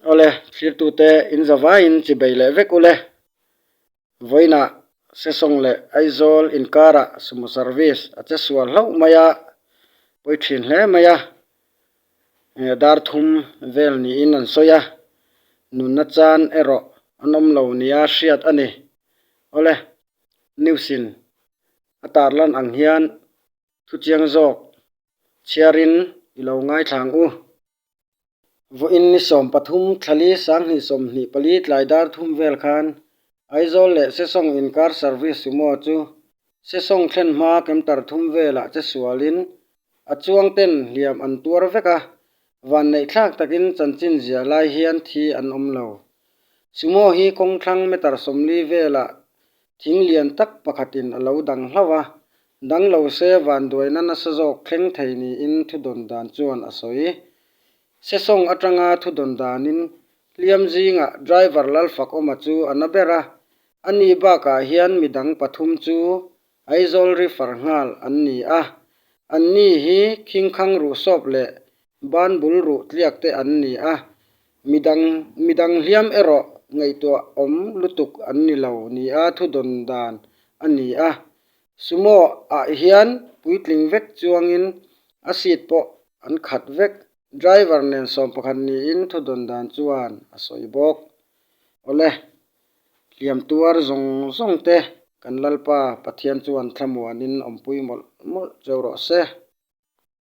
Awle, thlirtute in zavaiin chi bei leh vek ule. Vawiinah Sesawng leh Aizawl inkarah sumo service a che sual hlauh mai a, pawi thin hle mai a. Dar thum vel niin an sawi a, nunna chan erawh an awm lo nia hriat a ni. Awle, news in a tarlan ang hian thuchiang zawk chhiarin i lo ngaithla ang u. Vawiin ni 13 thlali 2024 tlai dar thum vel khan Aizawl leh Sesawng inkar service sumo chu Sesawng thlen hma kemtar thum velah che sualin a chuang ten hliam an tuar vek a, vanneih thlak takin chanchin ziah lai hian thi an awm lo. Sumo hi kawngthlang meter 40 velah thing lian tak pakhatin a lo dang hlauh a, Dang lo se vanduaina nasa zawk thleng thei niin thudawn dan chuan a sawi. Sesawng atanga thudawn danin hliam zingah driver Lalfakawma chu a na ber a, ani bakah hian midang pathum chu Aizawl refer nghal an ni a. Anni hi khingkhang ruhsawp leh ban bul ruh tliak te an ni a, midang midang hliam erawh ngaihtuah awm lutuk an ni lo nia thudawn dan a ni a. Sumo ah hian puitling vek chuangin a seat pawh an khat vek. Driver nen 11 niin thudawn dan chuan a sawi bawk. Awle, hliam tuar zawng zawng te kan Lalpa Pathian chuan thlamuanin awmpui mawlh mawlh cheu rawh se.